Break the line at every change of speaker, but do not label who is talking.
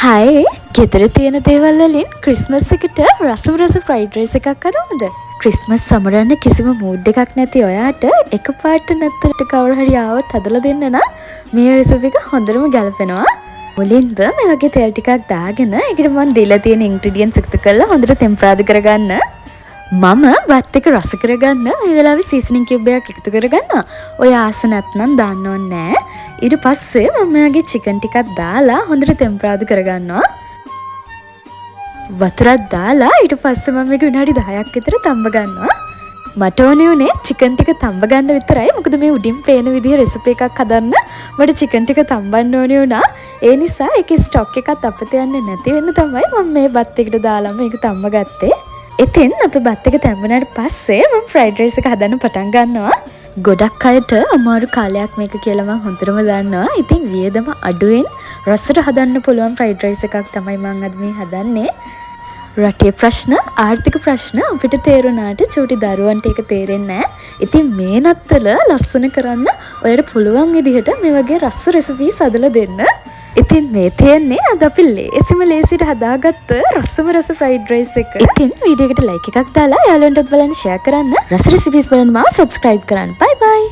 Hi, ගෙදර තියෙන දේවල් වලින් ක්‍රිස්මස් එකට රසම රස ෆ්‍රයිඩ් රයිස් එකක් හදමුද? ක්‍රිස්මස් සමරන්න කිසිම මූඩ් එකක් නැති ඔයාට එකපාරට නත්තලට කවුරු හරි ආවොත් හදලා දෙන්න නම් මේ රෙසිපි එක හොඳටම ගැලපෙනවා. මුලින්ම මේ වගේ තෙල් ටිකක් දාගෙන ඒකට මම දීලා තියෙන ඉන්ග්‍රීඩියන්ට්ස් එකතු කරලා හොඳට තෙම්පරාදු කරගන්න. මම බත් එක රස කරගන්න මේ වෙලාවේ සීසනින් කියුබ් එකක් එකතු කරගන්නවා. ඔයා ආස නැත්නම් දාන්න ඕනේ නෑ. ඊට පස්සේ මම මෙයාගේ චිකන් ටිකක් දාලා හොඳට තෙම්පරාදු කරගන්නවා. වතුරක් දාලා ඊට පස්සේ මම මේක විනාඩි 10ක් විතර තම්බ ගන්නවා. මට ඕනේ වුණේ චිකන් ටික තම්බ ගන්න විතරයි. මොකද මේ උඩින් පේන විදිහ රෙසිපි එකක් හදන්න මට චිකන් ටික තම්බන්න ඕනේ වුණා. ඒ නිසා ඒකේ ස්ටොක් එකත් අපත යන්නේ නැති වෙන්න තමයි මම මේ බත් එකට දාලා මේක තම්බ ගත්තේ. ඉතින් අපේ බත් එක තැම්බුනාට පස්සේ මම ෆ්‍රයිඩ් රයිස් එක හදන්න පටන් ගන්නවා. ගොඩක් අයට අමාරු කාලයක් මේක කියලා මං හොඳටම දන්නවා. ඉතින් වියදම අඩුවෙන් රසට හදන්න පුළුවන් ෆ්‍රයිඩ් රයිස් එකක් තමයි මං අද මේ හදන්නේ. රටේ ප්‍රශ්න, ආර්ථික ප්‍රශ්න අපිට තේරුණාට චූටි දරුවන්ට ඒක තේරෙන්නේ නෑ. ඉතින් මේ නත්තල ලස්සන කරන්න ඔයාලට පුළුවන් විදිහට මේ වගේ රස රෙසිපීස් හදලා දෙන්න. ඉතින් මේ තියෙන්නේ අද අපි ලේසිම ලේසියට හදාගත්ත රසම රස ෆ්‍රයිඩ් රයිස් එක. ඉතින් වීඩියෝ එකට ලයික් එකක් දාලා යාළුවන්ටත් බලන්න ෂෙයා කරන්න. රස රෙසිපීස් බලන්න මාව සබ්ස්ක්‍රයිබ් කරන්න. බයි බයි.